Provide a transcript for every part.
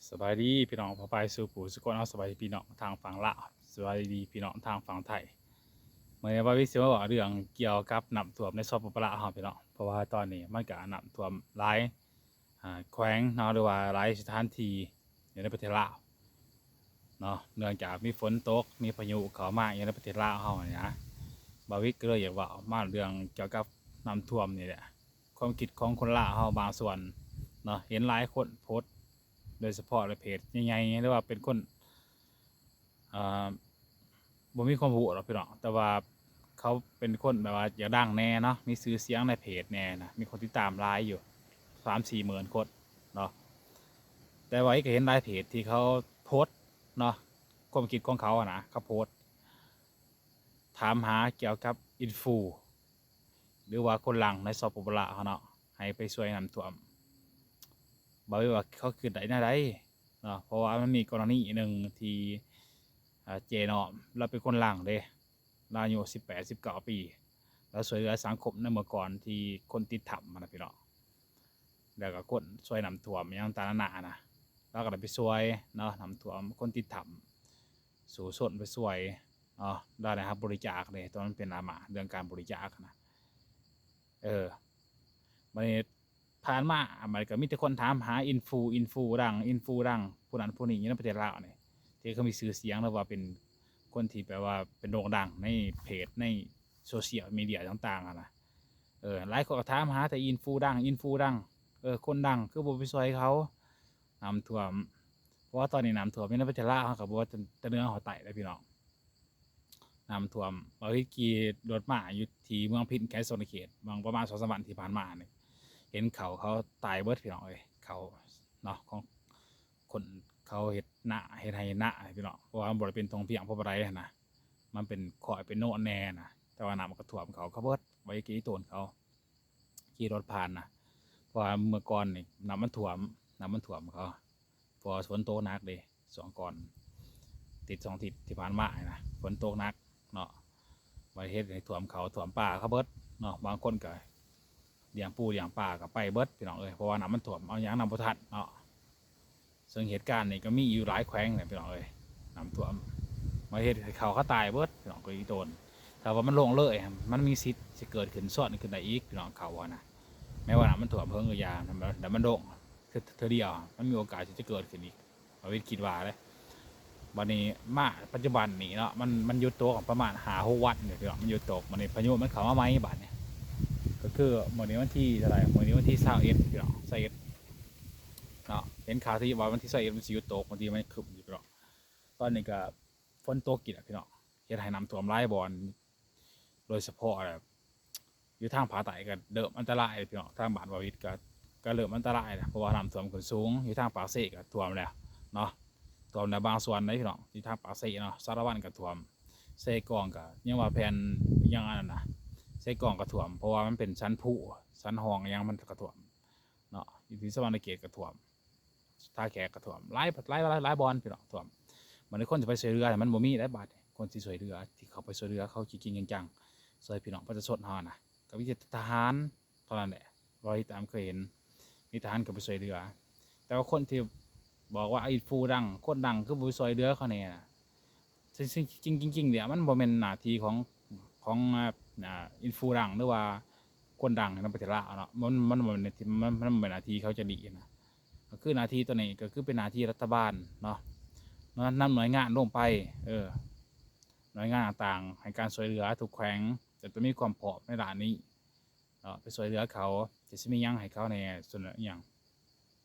ສະບາຍດີພີ່ນ້ອງປ້ອງປາຍສູ່ຜູ້ສູ່ຄົນເນາະ, ສະບາຍດີພີ່ນ້ອງທາງຝັ່ງລາວ, ສະບາຍດີພີ່ນ້ອງທາງຝັ່ງໄທ. ມື້ນີ້ບ່າວວິດຊິມາເວົ້າເລື່ອງກ່ຽວກັບນ້ຳຖ້ວມໃນ ສປປ ລາວ ເຮົາພີ່ນ້ອອງ, ເພາະວ່າຕອນນີ້ມັນກະນ້ຳຖ້ວມຫຼາຍ ອາ ແຂວງເນາະ ຫຼືວ່າຫຼາຍສະຖານທີ່ຢູ່ໃນປະເທດລາວເນາະ, ເນື່ອງຈາກມີຝົນຕົກ ມີພາຍຸເຂົ້າມາຢູ່ໃນປະເທດລາວເຮົານີ້ນະ. ບ່າວວິດກໍເລີຍຢາກເວົ້າມາເລື່ອງກ່ຽວກັບນ້ຳຖ້ວມນີ້ແຫຼະ. ຄວາມຄິດຂອງຄົນລາວເຮົາບາງສ່ວນເນາະ ເຫັນຫຼາຍຄົນໂພສ ໂດຍສະເພາະໃນເພຈໃຫຍ່ໆ ຫຼືວ່າເປັນຄົນ ເອີ ບໍ່ມີຄວາມຮູ້ດອກພີ່ນ້ອງ, ແຕ່ວ່າເຂົາເປັນຄົນແບບວ່າຢາກດັງແດ່ເນາະ, ມີຊື່ສຽງໃນເພຈແດ່ນະ, ມີຄົນຕິດຕາມຫຼາຍຢູ່ ສາມສີ່ໝື່ນຄົນເນາະ. ແຕ່ວ່າອີກກໍເຫັນຫຼາຍເພຈທີ່ເຂົາໂພສເນາະ ຄວາມຄິດຂອງເຂົານະ, ເຂົາໂພສຖາມຫາກ່ຽວກັບອິນຟູ ຫຼືວ່າຄົນດັງໃນ ສປປ ລາວ ເຮົາເນາະ ໃຫ້ໄປຊ່ວຍນ້ຳຖ້ວມ. ບ່າວວິດວ່າເຂົາຄິດໄດ້ແນວໃດເນາະ, ເພາະວ່າມັນມີກໍລະນີໜຶ່ງທີ່ ອາ ເຈນ້ອມ ລາວເປັນຄົນດັງເດ້, ລາວອາຍຸສິບແປດ ສິບເກົ້າປີ, ລາວຊ່ວຍເຫຼືອສັງຄົມໃນເມື່ອກ່ອນທີ່ຄົນຕິດຖ້ຳຫັ້ນນະພີ່ນ້ອງ, ແລ້ວກໍຄົນຊ່ວຍນ້ຳຖ້ວມຫຍັງຕ່າງໆນານານະ, ລາວກໍໄດ້ໄປຊ່ວຍເນາະ ນ້ຳຖ້ວມ ຄົນຕິດຖ້ຳ ສູ້ຊົນໄປຊ່ວຍເນາະ, ລາວໄດ້ຮັບບໍລິຈາກເດ້ ຕອນມັນເປັນອາມາດ ເລື່ອງການບໍລິຈາກນະ. ເອີ ບັດນີ້ຜ່ານມາ ບັດນີ້ກໍມີແຕ່ຄົນຖາມຫາອິນຟູ ອິນຟູດັງ ອິນຟູດັງ ຜູ້ນັ້ນຜູ້ນີ້ຢູ່ໃນປະເທດລາວນີ້ ທີ່ເຂົາມີຊື່ສຽງ ຫຼືວ່າເປັນຄົນທີ່ແບບວ່າເປັນໂດ່ງດັງໃນເພຈ ໃນໂຊຊຽວມີເດຍຕ່າງໆຫັ້ນນະ. ເອີ ຫຼາຍຄົນກໍຖາມຫາແຕ່ອິນຟູດັງ ອິນຟູດັງ ເອີ ຄົນດັງຄືບໍ່ໄປຊ່ວຍເຂົາ ນ້ຳຖ້ວມ. ເພາະວ່າຕອນນີ້ນ້ຳຖ້ວມຢູ່ໃນປະເທດລາວເຮົາກໍບໍ່ວ່າແຕ່ເໜືອຮອດໃຕ້ເດ້ພີ່ນ້ອງ, ນ້ຳຖ້ວມ. ບ່າວວິດຂີ່ລົດມາຢູ່ທີ່ເມືອງພິນ ແຂວງສະຫວັນນະເຂດ ເມື່ອປະມານສອງສາມວັນທີ່ຜ່ານມານີ້ ເຫັນເຂົ້າເຂົາຕາຍເບິດພີ່ນ້ອງເອີຍ, ເຂົ້າເນາະ ຂອງຄົນເຂົາເຮັດນາ ເຮັດໄຮ່ເຮັດນາພີ່ນ້ອງ, ເພາະວ່າມັນບໍ່ໄດ້ເປັນທົ່ງພຽງພໍປານໃດຫັ້ນນະ, ມັນເປັນຄ້ອຍເປັນໂນນແດ່ນະ, ແຕ່ວ່ານ້ຳມັນກໍຖ້ວມເຂົາ ເຂົາເບິດ. ບ່າວວິດຂີ່ໂຕນເຂົາ ຂີ່ລົດຜ່ານນະ, ເພາະວ່າເມື່ອກ່ອນນີ້ນ້ຳມັນຖ້ວມ ນ້ຳມັນຖ້ວມເຂົາ ເພາະວ່າຝົນຕົກໜັກເດ້ ຊ່ວງກ່ອນ ທິດສອງທິດທີ່ຜ່ານມານີ້ນະ ຝົນຕົກໜັກເນາະ, ມາເຮັດໃຫ້ຖ້ວມເຂົ້າຖ້ວມປາເຂົາເບິດເນາະ. ບາງຄົນກໍລ້ຽງປູລ້ຽງປາກໍໄປເບິດພີ່ນ້ອງເອີຍ, ເພາະວ່ານ້ຳມັນຖ້ວມ ເອົາຫຍັງນຳບໍ່ທັນເນາະ. ເຊິ່ງເຫດການນີ້ກໍມີຢູ່ຫຼາຍແຂວງແຫຼະພີ່ນ້ອງເອີຍ, ນ້ຳຖ້ວມມາເຮັດໃຫ້ເຂົາເຂົາຕາຍເບິດພີ່ນ້ອງເອີຍ. ອີໂຕນ ຖ້າວ່າມັນລົງເລີຍ ມັນມີສິດຊິເກີດຂຶ້ນຊ້ອນຂຶ້ນໄດ້ອີກພີ່ນ້ອງ, ເຂົາຫັ້ນນະ. ແມ້ວ່ານ້ຳມັນຖ້ວມເພິ່ງກໍຢ່າ, ແລ້ວມັນລົງເທື່ອ ເທື່ອດຽວ ມັນມີໂອກາດທີ່ຈະເກີດຂຶ້ນອີກ, ບ່າວວິດຄິດວ່າເດ້. ບັດນີ້ມາປັດຈຸບັນນີ້ເນາະ ມັນ ມັນຢຸດຕົກປະມານຫ້າຫົກວັນນີ້ພີ່ນ້ອງ, ມັນຢຸດຕົກ. ບັດນີ້ພາຍຸມັນເຂົ້າມາໃໝ່ບາດນີ້, ກໍຄືມື້ນີ້ວັນທີເທົ່າໃດ? ມື້ນີ້ວັນທີຊາວເອັດພີ່ນ້ອງ, ຊາວເອັດເນາະ. ເຫັນຂ່າວທີ່ວ່າວັນທີຊາວເອັດມັນຊິຢຸດຕົກ, ບາງທີມັນຄຶ້ມຢູ່ພີ່ນ້ອງ. ຕອນນີ້ກໍຝົນຕົກອີກແລ້ວພີ່ນ້ອງ, ເຮັດໃຫ້ນ້ຳຖ້ວມຫຼາຍບ່ອນ, ໂດຍສະເພາະແບບຢູ່ທາງພາກໃຕ້ກໍເລີ່ມອັນຕະລາຍພີ່ນ້ອງ, ທາງບ້ານບ່າວວິດກໍ ກໍເລີ່ມອັນຕະລາຍແລ້ວ ເພາະວ່ານ້ຳຖ້ວມຂຶ້ນສູງ. ຢູ່ທາງປາກເຊກໍຖ້ວມແລ້ວເນາະ, ຖ້ວມແລ້ວບາງສ່ວນເດ້ພີ່ນ້ອງ. ຢູ່ທາງປາກເຊເນາະ ສາລະວັນກໍຖ້ວມ, ເຊກອງກໍຍັງວ່າແຜ່ນ ຍັງອັນນັ້ນນະ, ເຊກອງກໍຖ້ວມ ເພາະວ່າມັນເປັນສັນພູ ສັນຮ່ອງຫຍັງ ມັນກໍຖ້ວມເນາະ. ຢູ່ທີ່ສະຫວັນນະເຂດກໍຖ້ວມ, ທ່າແຂກກໍຖ້ວມ, ຫຼາຍ ຫຼາຍ ຫຼາຍ ຫຼາຍບ່ອນພີ່ນ້ອງ ຖ້ວມ. ບັດນີ້ຄົນຊິໄປຊ່ວຍເຫຼືອມັນບໍ່ມີໄດ້ບາດນີ້, ຄົນຊິຊ່ວຍເຫຼືອ ທີ່ເຂົາໄປຊ່ວຍເຫຼືອເຂົາຈິງໆຈັງໆ ຊ່ວຍພີ່ນ້ອງປະຊາຊົນເຮົານະ ກໍມີແຕ່ທະຫານເທົ່ານັ້ນແຫຼະ. ເທົ່າທີ່ຕາມເຄີຍເຫັນ ມີທະຫານເຂົ້າໄປຊ່ວຍເຫຼືອ, ແຕ່ວ່າຄົນທີ່ບອກວ່າ ອິນຟູດັງ ຄົນດັງ ຄືບໍ່ໄປຊ່ວຍເຫຼືອເຂົາແດ່ນະ? ຊຶ່ງ ຊຶ່ງຈິງໆແລ້ວມັນບໍ່ແມ່ນໜ້າທີ່ຂອງ ຂອງ ອາ ອິນຟູດັງ ຫຼືວ່າຄົນດັງໃນປະເທດລາວເນາະ, ມັນ ມັນບໍ່ແມ່ນ ມັນ ມັນບໍ່ແມ່ນໜ້າທີ່ເຂົາຈະດີນະ. ກໍຄືໜ້າທີ່ຕົວນີ້ກໍຄືເປັນໜ້າທີ່ລັດຖະບານເນາະ, ນຳໜ່ວຍງານລົງໄປ ເອີ ໜ່ວຍງານຕ່າງໆ ໃຫ້ການຊ່ວຍເຫຼືອທຸກແຂວງ ຈະຕ້ອງມີຄວາມພ້ອມໃນດ້ານນີ້ເນາະ, ໄປຊ່ວຍເຫຼືອເຂົາ. ຈະຊິມີຫຍັງໃຫ້ເຂົາແດ່ ສ່ວນອີຫຍັງ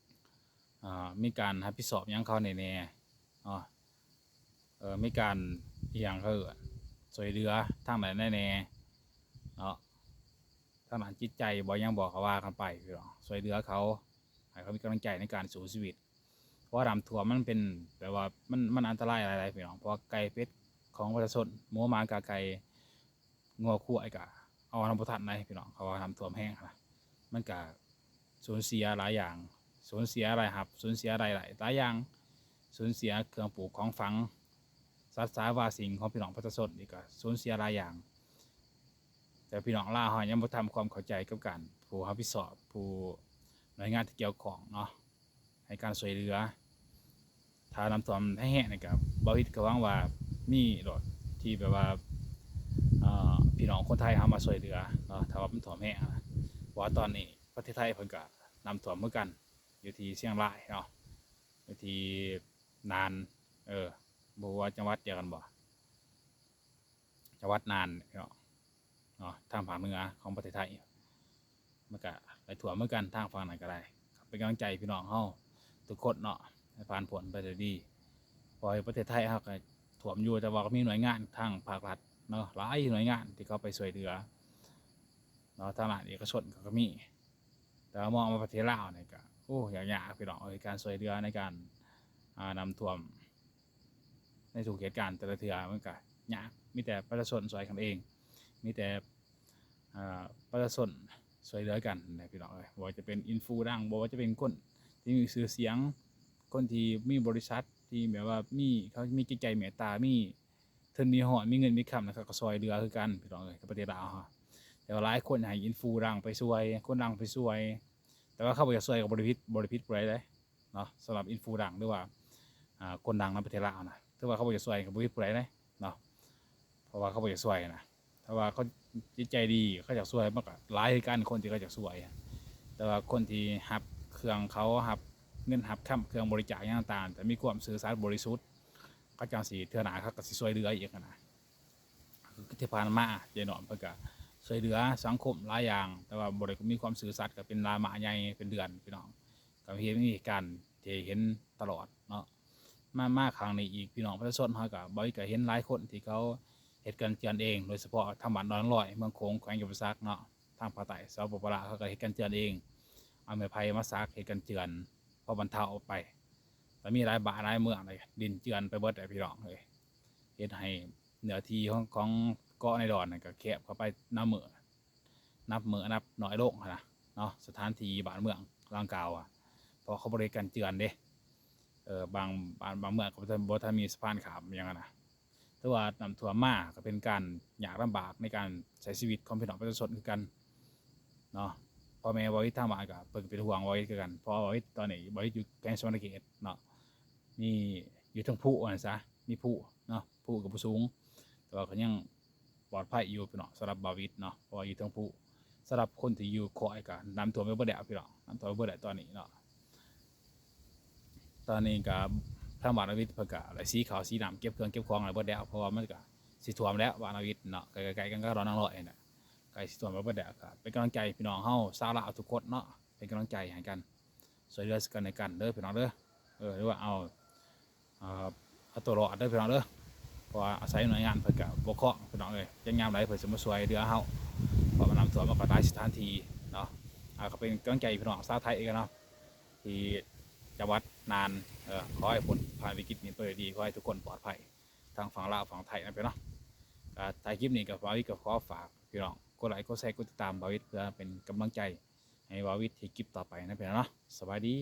ອ່າ ມີການຮັບຜິດຊອບຫຍັງເຂົາແດ່ໆ ເນາະ, ເອີ ມີການ ອີຫຍັງ ເຂົາເອີ້ນ ຊ່ວຍເຫຼືອທາງໃດແດ່ເນາະ, ທາງດ້ານຈິດໃຈບໍ ຫຍັງບໍ ກໍວ່າກັນໄປພີ່ນ້ອງ, ຊ່ວຍເຫຼືອເຂົາ ໃຫ້ເຂົາມີກຳລັງໃຈໃນການສູ້ຊີວິດ. ເພາະວ່ານ້ຳຖ້ວມມັນເປັນແບບວ່າ ມັນ ມັນອັນຕະລາຍຫຼາຍໆ ພີ່ນ້ອງ, ເພາະວ່າໄກ່ເປັດຂອງປະຊາຊົນ ໝູໝາກາໄກ່ ງົວຄວາຍກະເອົານຳບໍ່ທັນໃດ໋ພີ່ນ້ອງ, ເພາະວ່ານ້ຳຖ້ວມແຮງນະ, ມັນກະສູນເສຍຫຼາຍຢ່າງ, ສູນເສຍລາຍຮັບ, ສູນເສຍລາຍໄດ້ຫຼາຍຢ່າງ, ສູນເສຍເຄື່ອງປູກຂອງຝັງ, ສັດສາວາສິ່ງຂອງພີ່ນ້ອງປະຊາຊົນນີ້ກະສູນເສຍຫຼາຍຢ່າງ. ແຕ່ພີ່ນ້ອງລາວເຮົາຍັງບໍ່ທຳຄວາມເຂົ້າໃຈກັບການ ຜູ້ຮັບຜິດຊອບ, ຜູ້ ໜ່ວຍງານທີ່ກ່ຽວຂ້ອງເນາະ ໃຫ້ການຊ່ວຍເຫຼືອ. ຖ້ານ້ຳຖ້ວມແຮງໆນີ້ກໍ ບ່າວວິດກໍຫວັງວ່າມີໂລດ ທີ່ແບບວ່າ ເອີ ພີ່ນ້ອງຄົນໄທເຮົາມາຊ່ວຍເຫຼືອເນາະ ຖ້າວ່າມັນຖ້ວມແຮງນະ. ເພາະວ່າຕອນນີ້ປະເທດໄທເພິ່ນກໍນ້ຳຖ້ວມຄືກັນ ຢູ່ທີ່ຊຽງລາຍເນາະ ຢູ່ທີ່ນ່ານ ເອີ ບໍ່ຮູ້ວ່າຈັງຫວັດດຽວກັນບໍ່ ຈັງຫວັດນ່ານເນາະ ເນາະ ທາງພາກເໜືອຂອງປະເທດໄທ ມັນກະໄດ້ຖ້ວມຄືກັນ ທາງຝັ່ງນັ້ນກໍໄດ້. ເປັນກຳລັງໃຈພີ່ນ້ອງເຮົາທຸກຄົນເນາະ ໃຫ້ຜ່ານພົ້ນໄປໄດ້ດີ. ເພາະວ່າປະເທດໄທເຮົາກໍຖ້ວມຢູ່ ແຕ່ວ່າກໍມີໜ່ວຍງານທາງພາກລັດເນາະ ຫຼາຍໜ່ວຍງານທີ່ເຂົາໄປຊ່ວຍເຫຼືອເນາະ ທາງດ້ານເອກະຊົນກໍມີ. ແຕ່ວ່າມອງມາປະເທດລາວນີ້ກໍ ໂອ້ ຍາກໆ ພີ່ນ້ອງເອີຍ ການຊ່ວຍເຫຼືອໃນການ ອ່າ ນ້ຳຖ້ວມ ໃນທຸກເຫດການແຕ່ລະເທື່ອມັນກໍຍາກ ມີແຕ່ປະຊາຊົນຊ່ວຍກັນເອງ ມີແຕ່ ເອີ ປະຊາຊົນຊ່ວຍເຫຼືອກັນນະພີ່ນ້ອງເອີຍ. ບໍ່ວ່າຈະເປັນອິນຟູດັງ ບໍ່ວ່າຈະເປັນຄົນທີ່ມີຊື່ສຽງ ຄົນທີ່ມີບໍລິສັດ ທີ່ແບບວ່າມີ ເຂົາມີຈິດໃຈເມດຕາ ມີທຶນມີຮອນ ມີເງິນມີຄຳ ແລ້ວເຂົາກໍຊ່ວຍເຫຼືອຄືກັນພີ່ນ້ອງເອີຍ ກັບປະເທດລາວເຮົາ. ແຕ່ວ່າຫຼາຍຄົນໃຫ້ອິນຟູດັງໄປຊ່ວຍ ຄົນດັງໄປຊ່ວຍ ແຕ່ວ່າເຂົາບໍ່ຢາກຊ່ວຍກໍບໍ່ໄດ້ຜິດ ບໍ່ໄດ້ຜິດຜູ້ໃດເດ້ ເນາະ ສຳລັບອິນຟູດັງ ຫຼືວ່າ ອ່າ ຄົນດັງໃນປະເທດລາວນະ ຖືວ່າເຂົາບໍ່ຢາກຊ່ວຍກໍບໍ່ຜິດຜູ້ໃດເດ້ເນາະ ເພາະວ່າເຂົາບໍ່ຢາກຊ່ວຍນະ. ຖ້າວ່າເຂົາຈິດໃຈດີ ເຂົາຢາກຊ່ວຍ ມັນກໍຫຼາຍຄືກັນຄົນທີ່ເຂົາຢາກຊ່ວຍ. ແຕ່ວ່າຄົນທີ່ຮັບເຄື່ອງເຂົາ ຮັບເງິນຮັບຄຳ ເຄື່ອງບໍລິຈາກຫຍັງຕ່າງໆ ແຕ່ມີຄວາມຊື່ສັດບໍລິສຸດ ເຂົາຈັ່ງຊິ ເທື່ອໜ້າເຂົາກໍຊິຊ່ວຍເຫຼືອອີກຫັ້ນນະ. ຄືທີ່ຜ່ານມາເຈນ້ອມເພິ່ນກໍຊ່ວຍເຫຼືອສັງຄົມຫຼາຍຢ່າງ ແຕ່ວ່າບໍ່ໄດ້ມີຄວາມຊື່ສັດ ກໍເປັນດຣາມາໃຫຍ່ເປັນເດືອນພີ່ນ້ອງ ກໍເຫັນມີເຫດການທີ່ເຫັນຕະຫຼອດເນາະ. ມາ ມາຄັ້ງນີ້ອີກ ພີ່ນ້ອງປະຊາຊົນເຮົາກໍ ບ່າວວິດກໍເຫັນຫຼາຍຄົນທີ່ເຂົາເຮັດກັນເຈື່ອນເອງ ໂດຍສະເພາະທາງບ້ານດອນລອຍ ເມືອງໂຂງ ແຂວງຈຳປາສັກເນາະ ທາງພາກໃຕ້ ສປປ ລາວ ເຂົາກໍເຮັດກັນເຈື່ອນເອງ ເອົາໄມ້ໄຜ່ມາສັກເຮັດກັນເຈື່ອນ ພໍບັນເທົາອອກໄປ. ແລ້ວມີຫຼາຍບ້ານຫຼາຍເມືອງເລີຍ ດິນເຈື່ອນໄປເບິດເລີຍພີ່ນ້ອງເອີຍ ເຮັດໃຫ້ເນື້ອທີ່ຂອງ ຂອງເກາະໃນດອນນັ້ນກໍແຄບເຂົ້າໄປ ນັບມື້ ນັບມື້ນັບໜ້ອຍລົງຫັ້ນນະເນາະ ສະຖານທີ່ບ້ານເມືອງດັ່ງກ່າວອະ ເພາະເຂົາບໍ່ໄດ້ກັນເຈື່ອນເດ້. ເອີ ບາງ ບາງ ບາງເມືອງກໍບໍ່ທັນ ບໍ່ທັນມີສະພານຂ້າມຫຍັງຫັ້ນນະ. ຖືວ່ານ້ຳຖ້ວມມາກໍເປັນການຍາກລຳບາກໃນການໃຊ້ຊີວິດຂອງພີ່ນ້ອງປະຊາຊົນຄືກັນເນາະ. ພໍ່ແມ່ບ່າວວິດທາງບ້ານກໍເພິ່ນເປັນຫ່ວງບ່າວວິດຄືກັນ ເພາະວ່າບ່າວວິດຕອນນີ້ ບ່າວວິດຢູ່ແຂວງສະຫວັນນະເຂດເນາະ ມີ ຢູ່ເທິງພູຫັ້ນຊະ ມີພູເນາະ ພູກໍບໍ່ສູງ ແຕ່ວ່າກໍຍັງ ປອດໄພຢູ່ພີ່ນ້ອງ ສຳລັບບ່າວວິດເນາະ ເພາະວ່າຢູ່ເທິງພູ. ສຳລັບຄົນທີ່ຢູ່ຄ້ອຍກໍນ້ຳຖ້ວມໄປເບິດແລ້ວພີ່ນ້ອງ ນ້ຳຖ້ວມໄປເບິດແລ້ວຕອນນີ້ເນາະ. ຕອນນີ້ກໍທາງບ້ານບ່າວວິດເພິ່ນກໍໄດ້ສີເຂົ້າສີນ້ຳ ເກັບເຄື່ອງເກັບຂອງໄດ້ເບິດແລ້ວ ເພາະວ່າມັນກໍຊິຖ້ວມແລ້ວບ້ານບ່າວວິດເນາະ ໃກ້ໆກັນກັບດອນນາງລອຍຫັ້ນນະ ໃກ້ຊິຖ້ວມໄປເບິດແລ້ວ. ກໍເປັນກຳລັງໃຈພີ່ນ້ອງເຮົາຊາວລາວທຸກຄົນເນາະ ເປັນກຳລັງໃຈໃຫ້ກັນ ຊ່ວຍເຫຼືອເຊິ່ງກັນແລະກັນເດີພີ່ນ້ອງເດີ ເອີ ຫຼືວ່າເອົາ ເອີ ເອົາຕົວລອດເດີພີ່ນ້ອງເດີ ເພາະວ່າອາໄສໜ່ວຍງານເພິ່ນກະປົກຄອງພີ່ນ້ອງເອີຍ ຈັກຍາມໃດເພິ່ນຊິມາຊ່ວຍເຫຼືອເຮົາ ເພາະວ່ານ້ຳຖ້ວມມັນກໍຫຼາຍສະຖານທີ່ເນາະ. ກໍເປັນກຳລັງໃຈພີ່ນ້ອງຊາວໄທເນາະ ທີ່ຈັງຫວັດນ່ານ ເອີ ຂໍໃຫ້ພົ້ນຜ່ານວິກິດນີ້ໄປດ້ວຍດີ ຂໍໃຫ້ທຸກຄົນປອດໄພ ທັງຝັ່ງລາວຝັ່ງໄທນະພີ່ນ້ອງ. ກໍທ້າຍຄລິບນີ້ກໍ ບ່າວວິດກໍຂໍຝາກພີ່ນ້ອງກົດໄລກົດແຊກົດຕິດຕາມບ່າວວິດ ເພື່ອເປັນກຳລັງໃຈໃຫ້ບ່າວວິດເຮັດຄລິບຕໍ່ໄປນະພີ່ນ້ອງເນາະ. ສະບາຍດີ.